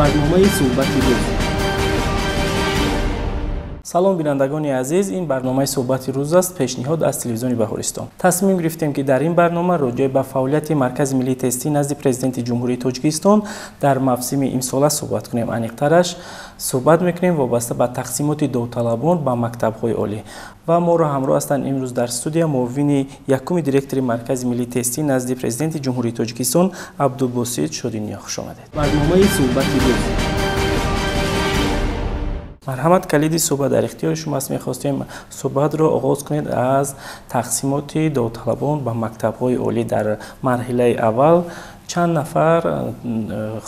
Барномаи суҳбати рӯз. Салом, бинандагони азиз, ин барномаи суҳбати рӯз аст, пешниҳод аз телевизиони Баҳористон. Тасмим гирифтем, ки дар ин барнома роҷеъ ба фаъолияти Маркази миллии тестӣ назди Президенти Ҷумҳурии Тоҷикистон дар мавсими имсола суҳбат кунем. Аниқтараш, суҳбат мекунем вобаста ба тақсимоти довталабон ба мактабҳои олӣ. Ва моро ҳамроҳ ҳастанд имрӯз дар студия муовини якуми директори Маркази миллии тестӣ назди Президенти Ҷумҳурии Тоҷикистон Абдубосит Шодиниё. Хуш омадед. Барномаи суҳбати рӯз. Марҳамат, калиди суҳбат дар ихтиёри шумо аст. Мехостем суҳбатро оғоз кунед аз тақсимоти довталабон ба мактабҳои олӣ дар марҳилаи аввал. Чанд нафар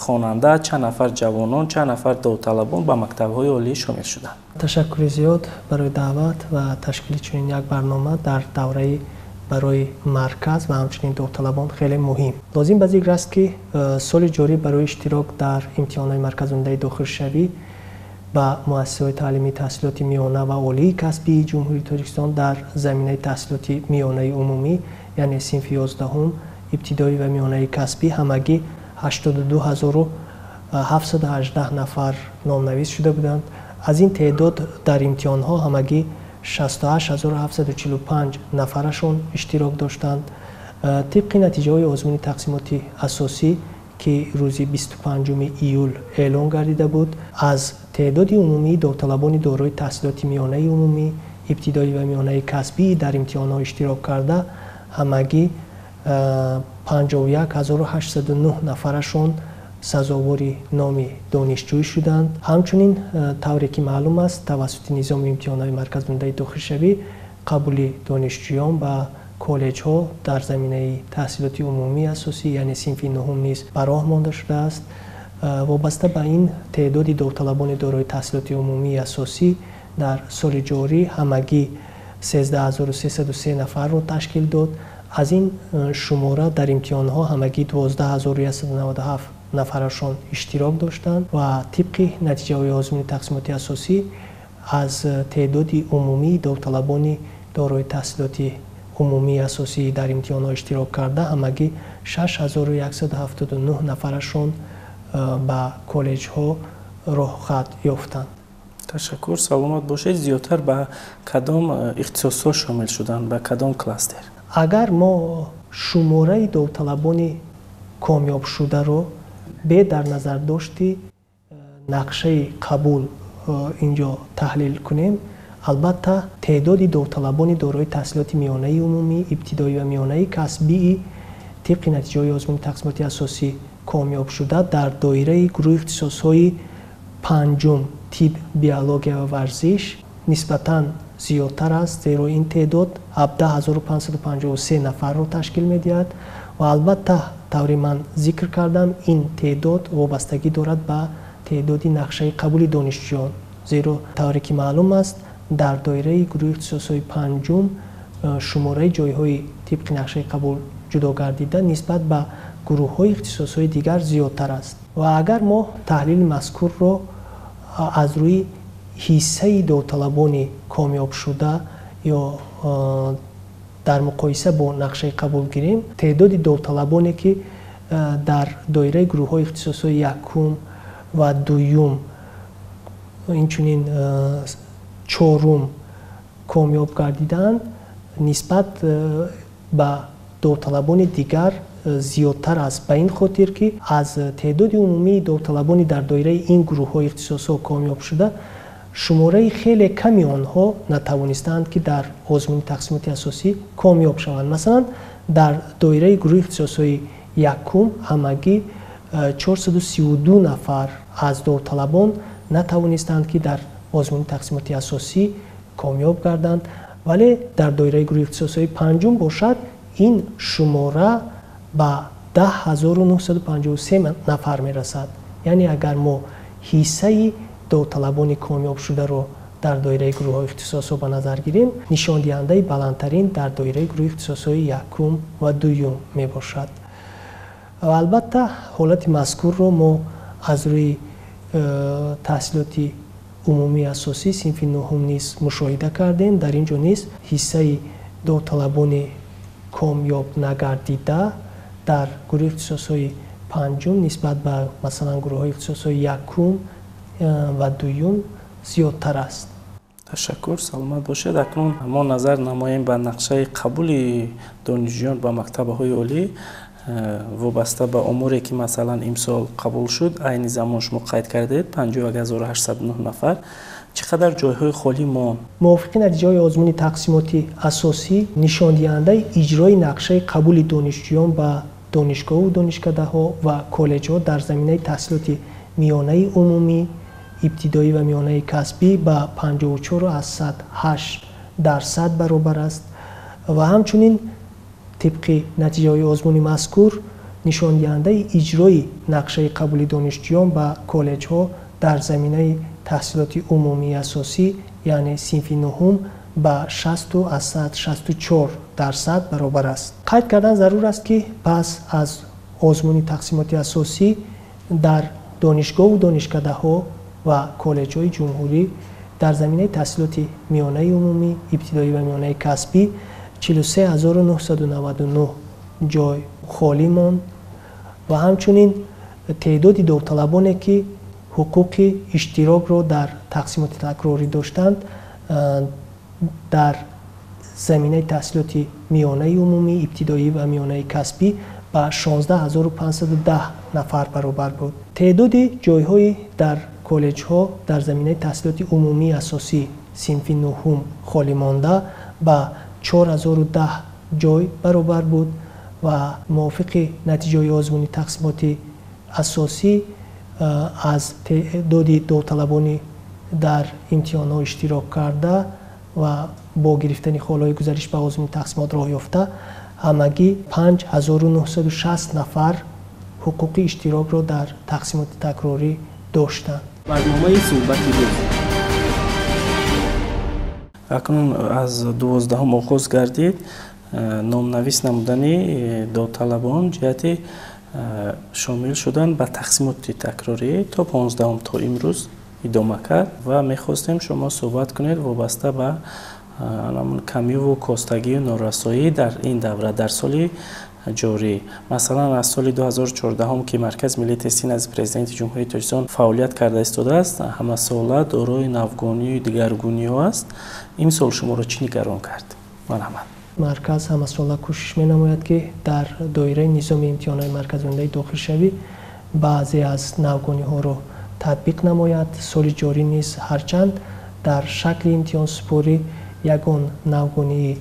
хонанда, чанд нафар ҷавонон, чанд нафар довталабон ба мактабҳои олӣ шомил шуданд? Ташаккури зиёд барои даъват ва ташкили чунин як барнома дар давраи барои марказ ва ҳамчунин довталабон хеле муҳим. Лозим ба зикр аст, ки соли ҷорӣ барои иштирок дар имтиҳонҳои марказонидаи дохилшавӣ ба муассисаҳои таълимии таҳсилоти миёна ва олии касбии Ҷумҳурии Тоҷикистон дар заминаи таҳсилоти миёнаи умумӣ, яъне синфи 11-ум, ибтидоӣ ва миёнаи касбӣ, ҳамагӣ 82 718 нафар номнавис шуда буданд. Аз ин теъдод дар имтиҳонҳо ҳамагӣ 68 745 нафарашон иштирок доштанд. Тибқи натиҷаҳои озмуни тақсимоти асосӣ, ки рӯзи 25 июл эълон гардида буд, аз теъдоди умумии довталабони дорои таҳсилоти миёнаи умумӣ, ибтидоӣ ва миёнаи касбӣ дар имтиҳонҳо иштирок карда, ҳамагӣ 51 809 нафарашон сазовори номи донишҷӯӣ шуданд. Ҳамчунин, тавре ки маълум аст, тавассути низоми имтиҳонҳои марказонидаи дохилшавӣ қабули донишҷӯён ба коллеҷҳо дар заминаи таҳсилоти умумии асосӣ, яъне синфи нуҳум, низ ба роҳ монда шудааст. Вобаста ба ин, теъдоди довталабони дорои таҳсилоти умумии асосӣ дар соли ҷорӣ ҳамагӣ 13 303 нафарро ташкил дод. Аз ин шумора дар имтиҳонҳо ҳамагӣ 12 197 нафарашон иштирок доштанд ва тибқи натиҷаҳои озмуни тақсимоти асосӣ аз теъдоди умумии довталабони дорои таҳсилоти умумии асосӣ дар имтиҳонҳо иштирок карда, ҳамагӣ 6179 нафарашон ба коллеҷҳо роҳхат ёфтанд. Ташаккур, саломат бошед. Зиёдтар ба кадом ихтисосҳо шомил шуданд, ба кадом кластер? Агар мо шумораи довталабони комёбшударо бе дар назардошти нақшаи қабул инҷо таҳлил кунем, албатта, теъдоди довталабони дорои таҳсилоти миёнаи умумӣ, ибтидоӣ ва миёнаи касбии тибқи натиҷаҳои озмуни тақсимоти асосӣ комёбшуда дар доираи гурӯҳи ихтисосҳои панҷум, тиб, биология ва варзиш, нисбатан зиёдтар аст, зеро ин теъдод 17 553 нафарро ташкил медиҳад. Ва албатта, тавре ман зикр кардам, ин теъдод вобастагӣ дорад ба теъдоди нақшаи қабули донишҷӯён, зеро, тавре ки маълум аст, дар доираи гурӯҳи ихтисосҳои панҷум шумораи ҷойҳои тибқи нақшаи қабул ҷудо гардида нисбат ба гурӯҳҳои ихтисосҳои дигар зиёдтар аст. Ва агар мо таҳлили мазкурро аз рӯи ҳиссаи довталабони комёбшуда ё дар муқоиса бо нақшаи қабул гирем, теъдоди довталабоне, ки дар доираи гурӯҳҳои ихтисосҳои якум ва дуюм, инчунин чорум комёб гардидаанд, нисбат ба довталабони дигар зиёдтар аст, ба ин хотир ки аз теъдоди умумии довталабони дар доираи ин гурӯҳҳои ихтисосҳо комёбшуда шумораи хеле ками онҳо натавонистаанд, ки дар озмуни тақсимоти асосӣ комёб шаванд. Масалан, дар доираи гурӯҳи ихтисосҳои якум ҳамагӣ 432 нафар аз довталабон натавонистанд, ки дар озмуни тақсимоти асосӣ комёб гарданд, вале дар доираи гурӯҳи ихтисосҳои панҷум бошад, ин шумора ба 10 953 нафар мерасад. Яъне агар мо ҳиссаи довталабони комёбшударо дар доираи гурӯҳҳои ихтисосҳо ба назар гирем, нишондиҳандаи баландтарин дар доираи гурӯҳи ихтисосҳои якум ва дуюм мебошад. Ва албатта, ҳолати мазкурро мо аз рӯи таҳсилоти умумии асосӣ, синфи нуҳум, низ мушоҳида кардем. Дар ин ҷо низ ҳиссаи довталабони комёб нагардида дар гурӯҳи ихтисосҳои панҷум нисбат ба масалан гурӯҳҳои ихтисосҳои якум ва дуюм зиёдтар аст. Ташаккур, саломат бошед. Акнун мо назар намоем ба нақшаи қабули донишҷӯён ба мактабҳои олӣ вобаста ба оморе, ки масалан имсол қабул шуд. Айни замон шумо қайд кардед 51809 нафар. Чӣ қадар ҷойҳои холӣ монд? Мувофиқи натиҷаҳои озмуни тақсимоти асосӣ, нишондиҳандаи иҷрои нақшаи қабули донишҷӯён ба донишгоҳу донишкадаҳо ва коллеҷҳо дар заминаи таҳсилоти миёнаи умумӣ, ибтидоӣ ва миёнаи касбӣ ба 54,8% баробар аст ва ҳамчунин тибқи натиҷаҳои озмуни мазкур нишондиҳандаи иҷрои нақшаи қабули донишҷӯён ба коллеҷҳо дар заминаи таҳсилоти умумии асосӣ, яъне синфи нуҳум, ба 60,64% баробар аст. Қайд кардан зарур аст, ки пас аз озмуни тақсимоти асосӣ дар донишгоҳу донишкадаҳо ва коллеҷҳои ҷумҳурӣ дар заминаи таҳсилоти миёнаи умумӣ, ибтидоӣ ва миёнаи касбӣ 43999 ҷой холӣ монд ва ҳамчунин теъдоди довталабоне, ки ҳуқуқи иштирокро дар тақсимоти такрорӣ доштанд, дар заминаи таҳсилоти миёнаи умумӣ, ибтидоӣ ва миёнаи касбӣ ба 16510 нафар баробар буд. Теъдоди ҷойҳои дар коллеҷҳо дар заминаи таҳсилоти умумии асосӣ синфи нуҳум холӣ монда ба 4010 ҷой баробар буд ва мувофиқи натиҷаҳои озмуни тақсимоти асосӣ аз теъдоди довталабони дар имтиҳонҳо иштирок карда ва бо гирифтани холҳои гузариш ба озмуни тақсимот роҳ ёфта ҳамагӣ 5960 нафар ҳуқуқи иштирокро дар тақсимоти такрорӣ доштанд. Барномаи суҳбати рӯз. Акнун аз 12-ум оғоз гардид номнавис намудани довталабон ҷиҳати шомил шудан ба тақсимоти такрорӣ то 15-ум то имрӯз идома кард ва мехостем шумо суҳбат кунед вобаста ба камиву костагию норасоӣ дар ин давра, дар соли ҷорӣ. Масалан, аз соли 2014, ки Маркази миллии тестӣ назди Президенти Ҷумҳурии Тоҷикистон фаъолият карда истодааст, ҳамасола дорои навгонию дигаргуниҳо аст. Имсол шуморо чӣ нигарон кард? Марҳамат. Марказ ҳамасола кӯшиш менамояд, ки дар доираи низоми имтиҳонҳои марказонидаи дохилшавӣ баъзе аз навгониҳоро татбиқ намояд. Соли ҷорӣ низ ҳарчанд дар шакли имтиҳонсупорӣ ягон навгонии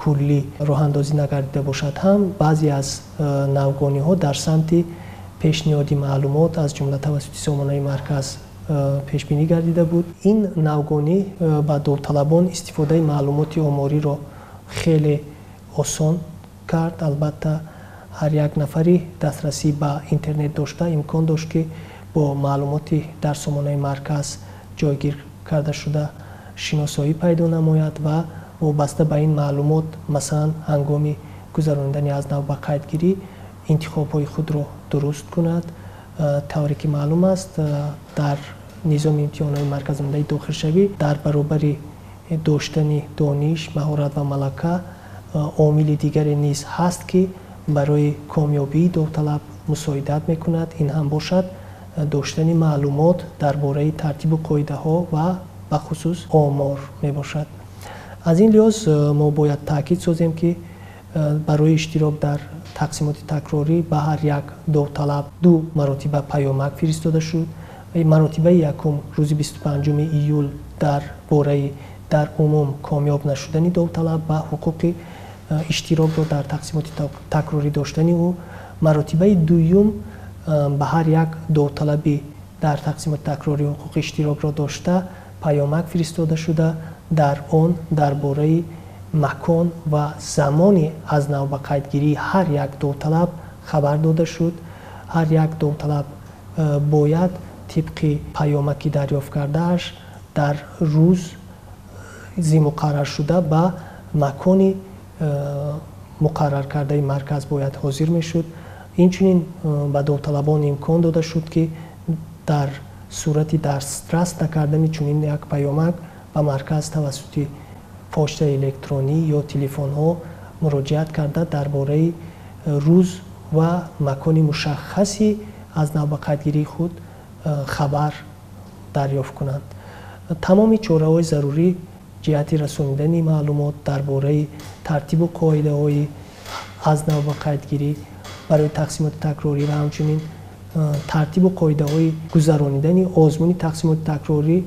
куллӣ роҳандозӣ нагардида бошад ҳам, баъзе аз навгониҳо дар самти пешниҳоди маълумот, аз ҷумла тавассути сомонаи марказ, пешбинӣ гардида буд. Ин навгонӣ ба довталабон истифодаи маълумоти омориро хеле осон кард. Албатта, ҳар як нафари дастрасӣ ба интернет дошта имкон дошт, ки бо маълумоти дар сомонаи марказ ҷойгир карда шуда шиносоӣ пайдо намояд ва вобаста ба ин маълумот, масалан, ҳангоми гузаронидани аз нав ба қайдгирӣ интихобҳои худро дуруст кунад. Тавре ки маълум аст, дар низоми имтиҳонҳои марказонидаи дохилшавӣ дар баробари доштани дониш, маҳорат ва малака омили дигаре низ ҳаст, ки барои комёбии довталаб мусоидат мекунад. Ин ҳам бошад доштани маълумот дар бораи тартибу қоидаҳо ва бахусус омор мебошад. Аз ин лиҳоз мо бояд таъкид созем, ки барои иштирок дар тақсимоти такрорӣ ба ҳар як довталаб ду маротиба паёмак фиристода шуд. Маротибаи якум рӯзи 25 июл дар бораи дар умум комёб нашудани довталаб ба ҳуқуқи иштирокро дар тақсимоти такрорӣ доштани ӯ. Маротибаи дуюм ба ҳар як довталаби дар тақсимоти такрорӣ ҳуқуқи иштирокро дошта паёмак фиристода шуда, дар он дар бораи макон ва замони аз нав ба қайдгирии ҳар як довталаб хабар дода шуд. Ҳар як довталаб бояд тибқи паёмаки дарёфт кардааш дар рӯзи муқарраршуда ба макони муқарраркардаи марказ бояд ҳозир мешуд. Инчунин ба довталабон имкон дода шуд, ки дар сурати дастрас накардани чунин як паёмак ба марказ тавассути почтаи электронӣ ё телефонҳо муроҷиат карда, дар бораи рӯз ва макони мушаххаси аз нав ба қайдгирии худ хабар дарёфт кунанд. Тамоми чораҳои зарурӣ ҷиҳати расонидани маълумот дар бораи тартибу қоидаҳои аз нав ба қайдгирӣ барои тақсимоти такрорӣ ва ҳамчунин тартибу қоидаҳои гузаронидани озмуни тақсимоти такрорӣ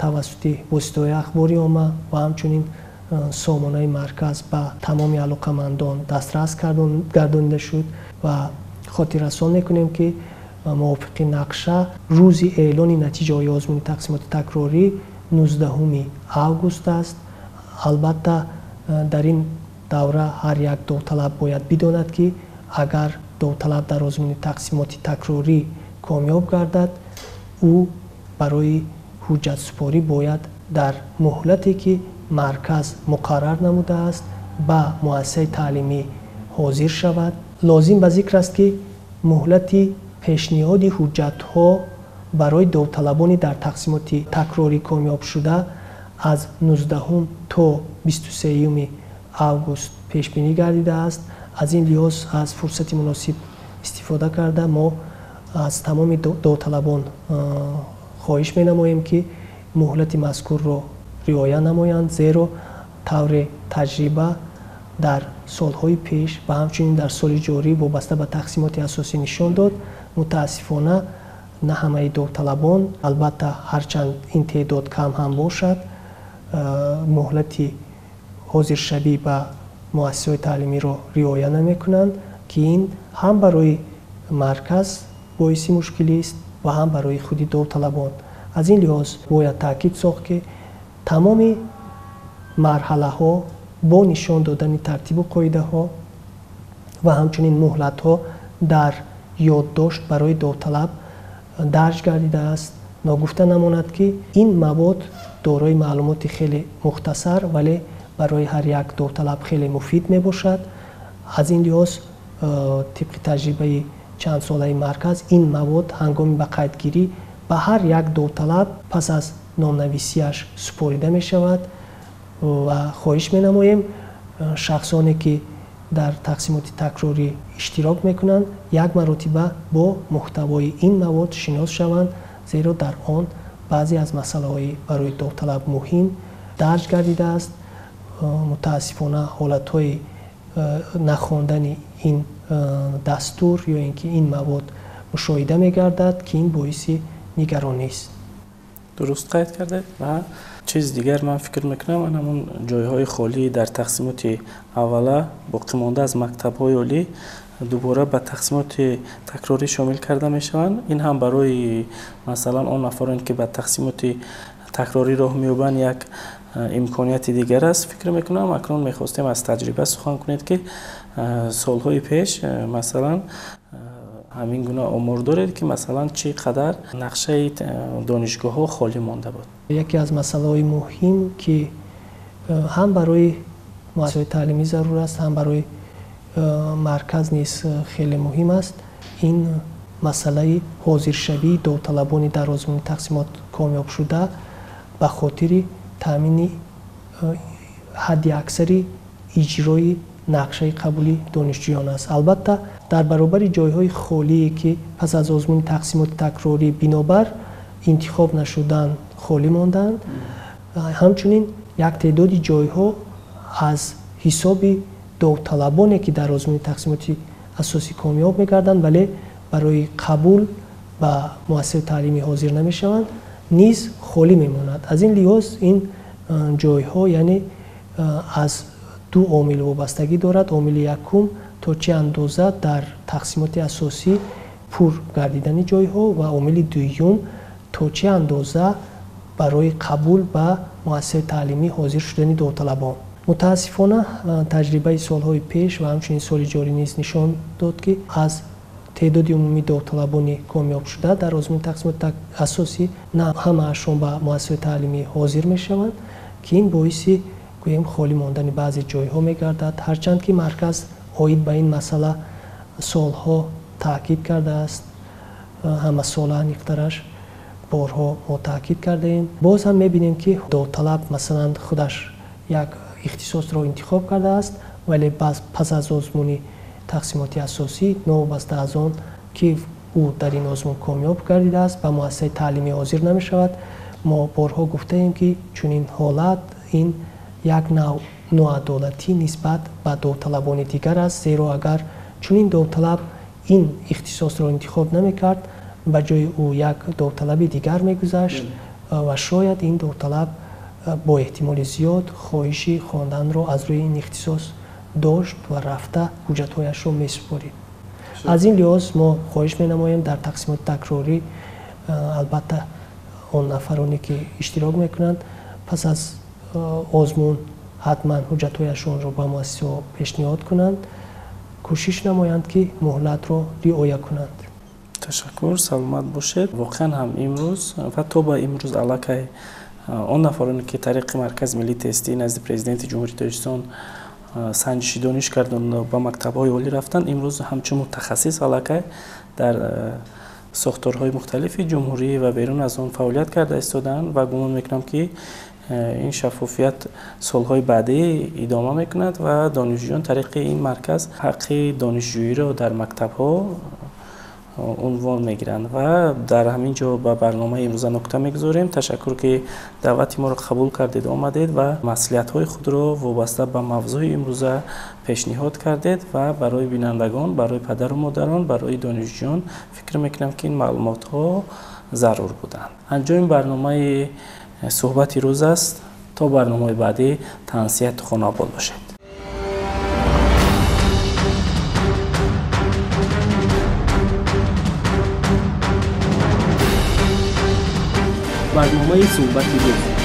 тавассути воситаҳои ахбори омма ва ҳамчунин сомонаи марказ ба тамоми алоқамандон дастрас гардонида шуд ва хотиррасон мекунем, ки мувофиқи нақша рӯзи эълони натиҷаҳои озмуни тақсимоти такрорӣ 19 август аст. Албатта, дар ин давра ҳар як довталаб бояд бидонад, ки агар довталаб дар озмуни тақсимоти такрорӣ комёб гардад, ӯ барои ҳуҷҷатсупорӣ бояд дар муҳлате, ки марказ муқаррар намудааст, ба муассисаи таълимӣ ҳозир шавад. Лозим ба зикр аст, ки муҳлати пешниҳоди ҳуҷҷатҳо барои довталабони дар тақсимоти такрорӣ комёбшуда аз 19 то 23 август пешбинӣ гардидааст. Аз ин лиҳоз аз фурсати муносиб истифода карда, мо аз тамоми довталабон хоҳиш менамоем, ки муҳлати мазкурро риоя намоянд, зеро тавре таҷриба дар солҳои пеш ва ҳамчунин дар соли ҷорӣ вобаста ба тақсимоти асосӣ нишон дод, мутаассифона, на ҳамаи довталабон, албатта, ҳарчанд ин теъдод кам ҳам бошад, муҳлати ҳозиршавӣ ба муассисаҳои таълимиро риоя намекунанд, ки ин ҳам барои марказ боиси мушкилист ва ҳам барои худи довталабон. Аз ин лиҳоз бояд таъкид сохт, ки тамоми марҳалаҳо бо нишон додани тартибу қоидаҳо ва ҳамчунин муҳлатҳо дар ёддошт барои довталаб дарҷ гардидааст. Ногуфта намонад, ки ин мавод дорои маълумоти хеле мухтасар, вале барои ҳар як довталаб хеле муфид мебошад. Аз ин лиҳоз, тибқи таҷрибаи чандсолаи марказ, ин мавод ҳангоми ба қайдгирӣ ба ҳар як довталаб пас аз номнависиаш супорида мешавад ва хоҳиш менамоем, шахсоне, ки дар тақсимоти такрорӣ иштирок мекунанд, як маротиба бо муҳтавои ин мавод шинос шаванд, зеро дар он баъзе аз масъалаҳои барои довталаб муҳим дарҷ гардидааст. Мутаассифона, ҳолатҳои нахондани ин дастур ё ин ки ин мавод мушоҳида мегардад, ки ин боиси нигаронист. Дуруст қайд кардед. Ва чизи дигар, ман фикр мекунам, ан ҳамон ҷойҳои холӣ дар тақсимоти аввала боқимонда аз мактабҳои олӣ дубора ба тақсимоти такрорӣ шомил карда мешаванд. Ин ҳам барои, масалан, он нафароне, ки ба тақсимоти такрорӣ роҳ меёбанд, як имконияти дигар аст, фикр мекунам. Акнун мехостем аз таҷриба сухан кунед, ки солҳои пеш, масалан, ҳамин гуна омор доред, ки, масалан, чӣ қадар нақшаи донишгоҳҳо холӣ монда буд? Яке аз масъалаҳои муҳим, ки ҳам барои муассисаҳои таълимӣ зарур аст, ҳам барои марказ низ хеле муҳим аст, ин масъалаи ҳозиршавии довталабони дар озмуни тақсимот комёбшуда ба хотири таъмини ҳадди аксари иҷрои нақшаи қабули донишҷӯён аст. Албатта, дар баробари ҷойҳои холие, ки пас аз озмуни тақсимоти такрорӣ бинобар интихоб нашудан холӣ монданд, ҳамчунин як теъдоди ҷойҳо аз ҳисоби довталабоне, ки дар озмуни тақсимоти асосӣ комёб мегарданд, вале барои қабул ба муассисаи таълимӣ ҳозир намешаванд, низ холӣ мемонад. Аз ин лиҳоз ин ҷойҳо, яъне, аз ду омил вобастагӣ дорад. Омили якум, то чӣ андоза дар тақсимоти асосӣ пур гардидани ҷойҳо, ва омили дуюм, то чӣ андоза барои қабул ба муассисаи таълимӣ ҳозир шудани довталабон. Мутаассифона, таҷрибаи солҳои пеш ва ҳамчунин соли ҷорӣ низ нишон дод, ки аз теъдоди умумии довталабони комёбшуда дар озмуни тақсимоти асосӣ на ҳамаашон ба муассисаи таълимӣ ҳозир мешаванд, ки ин боиси, гӯем, холӣ мондани баъзе ҷойҳо мегардад. Ҳарчанд ки марказ оид ба ин масъала солҳо таъкид кардааст, ҳамасола, аниқтараш, борҳо мо таъкид кардаем, боз ҳам мебинем, ки довталаб, масалан, худаш як ихтисосро интихоб кардааст, вале пас аз озмуни Тақсимоти асосӣ, новобаста аз он ки ӯ дар ин озмун комёб гардидааст, ба муассисаи таълимӣ ҳозир намешавад. Мо борҳо гуфтаем, ки чунин ҳолат ин як нав ноадолатӣ нисбат ба довталабони дигар аст, зеро агар чунин довталаб ин ихтисосро интихоб намекард, ба ҷои ӯ як довталаби дигар мегузашт ва шояд ин довталаб бо эҳтимоли зиёд хоҳиши хонданро аз рӯи ин ихтисос дошт ва рафта ҳуҷҷатҳояшро месупорид. Аз ин лиҳоз мо хоҳиш менамоем дар тақсимоти такрорӣ, албатта, он нафароне ки иштирок мекунанд, пас аз озмун ҳатман ҳуҷҷатҳояшонро ба муассисаҳо пешниҳод кунанд, кӯшиш намоянд, ки муҳлатро риоя кунанд. Ташаккур, саломат бошед. Воқеан ҳам имрӯз ва то ба имрӯз аллакай он нафароне ки тариқи Маркази миллии тестӣ назди Президенти Ҷумҳурии Тоҷикистон санҷиши дониш карданд, ба мактабҳои олӣ рафтанд, имрӯз ҳамчун мутахассис аллакай дар сохторҳои мухталифи ҷумҳурӣ ва берун аз он фаъолият карда истодаанд ва гумон мекунам, ки ин шаффофият солҳои баъдӣ идома мекунад ва донишҷӯён тариқи ин марказ ҳаққи донишҷӯиро дар мактабҳо унвон мегиранд. Ва дар ҳамин ҷо ба барномаи имрӯза нукта мегузорем. Ташаккур, ки даъвати моро қабул кардед, омадед ва маслиҳатҳои худро вобаста ба мавзӯи имрӯза пешниҳод кардед ва барои бинандагон, барои падару модарон, барои донишҷӯён фикр мекунам, ки ин маълумотҳо зарур буданд. Анҷоми барномаи суҳбати рӯз аст. То барномаи баъдӣ тансиҳату хонаобод бошед. Барномаи суҳбати рӯз.